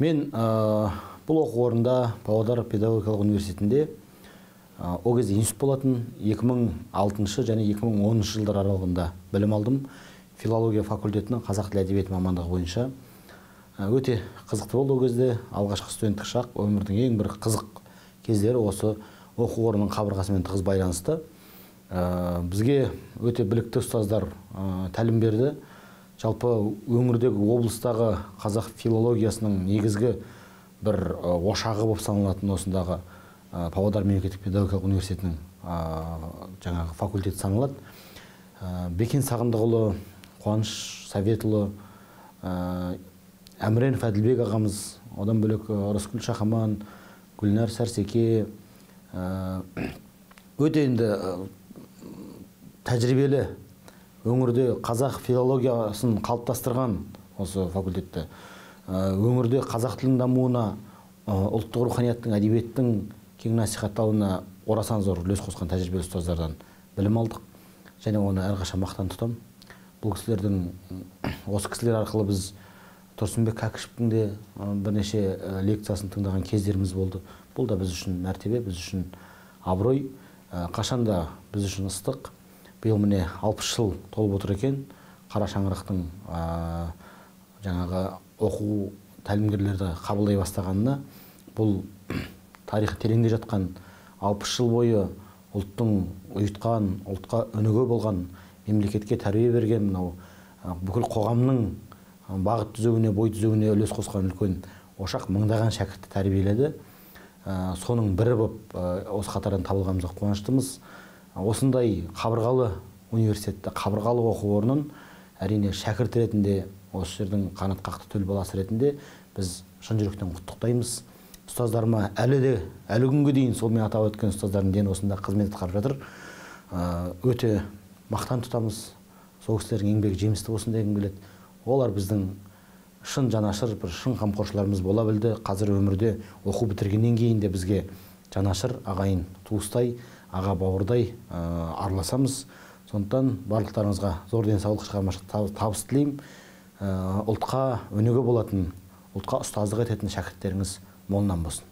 Мен бұл оқу орнында, Павлодар педагогикалық университетінде, ол кезде институт болатын, 2006 және 2010 жылдар аралығында білім алдым. Филология факультетінің қазақ тілі әдебиеті мамандығы бойынша. Өте қызықты болды ол кезде, алғашқы студенттік шақ, өмірдің ең бір қызық кездері осы оқу орнының қабырғасымен тығыз байланысты. Бізге өте білікті ұстаздар тәлім берді. Жалпы өңірдегі, облыстағы қазақ филологиясының негізгі бір ошағы болып саналатын осындағы Павлодар мемлекеттік педагогикалық университетінің жаңағы факультеті саналады. Бекен Сағындықұлы, Қуаныш Советұлы, Әміренов Әділбек ағамыз, одан бөлек Рыскүл Шахаман, Гүлнар Сәрсеке, өте енді тәжірибелі, өңірде қазақ филологиясын қалыптастырған осы факультетті, өңірде қазақ тілінің дамуына, ұлттық руханияттың, әдебиеттің кең насихатталуына орасан зор үлес қосқан тәжірибелі ұстаздардан білім алдық және оны әрқашан мақтан тұтамын. Бұл кісілердің, осы кісілер арқылы біз Тұрсынбек Кәкішевтің де бірнеше лекциясын тыңдаған кездеріміз болды. Бұл да біз үшін мәртебе, біз үшін абырой, қашанда біз үшін ыстық. Биыл міне 60 жыл толып отыр екен қара шаңырақтың жаңағы оқу тәлімгерлерді қабылдай бастағанына. Бұл тарихы тереңде жатқан, 60 жыл бойы ұлттың ұйытқан, ұлтқа өнеге болған, мемлекетке тәрбие берген, мынау бүкіл қоғамның бағыт түзеуіне, бой түзеуіне үлес қосқан үлкен ошақ мыңдаған шәкіртті тәрбиеледі. Соның бірі болып осы қатардан табылғанымызға қуаныштымыз. Осындай қабырғалы университетті, қабырғалы оқу орнын әрине шәкірт ретінде, осы жердің қанат қақты төл баласы ретінде біз шын жүректен құттықтаймыз. Ұстаздарыма әлі де, әлі күнге дейін сол мен атап өткен ұстаздарым дені осында қызмет атқарып жатыр. Өте мақтан тұтамыз. Сол кісілердің еңбегі жемісті болсын дегім келеді. Олар біздің шын жанашыр, бір шын қамқоршыларымыз бола білді. Қазір өмірде оқу бітіргеннен кейін де бізге жанашыр, ағайын туыстай, аға бауырдай араласамыз. Сондықтан барлықтарыңызға зор денсаулық, шығармашылық табыс тілеймін. Ұлтқа өнеге болатын, ұлтқа ұстаздық ететін шәкірттеріңіз молынан болсын.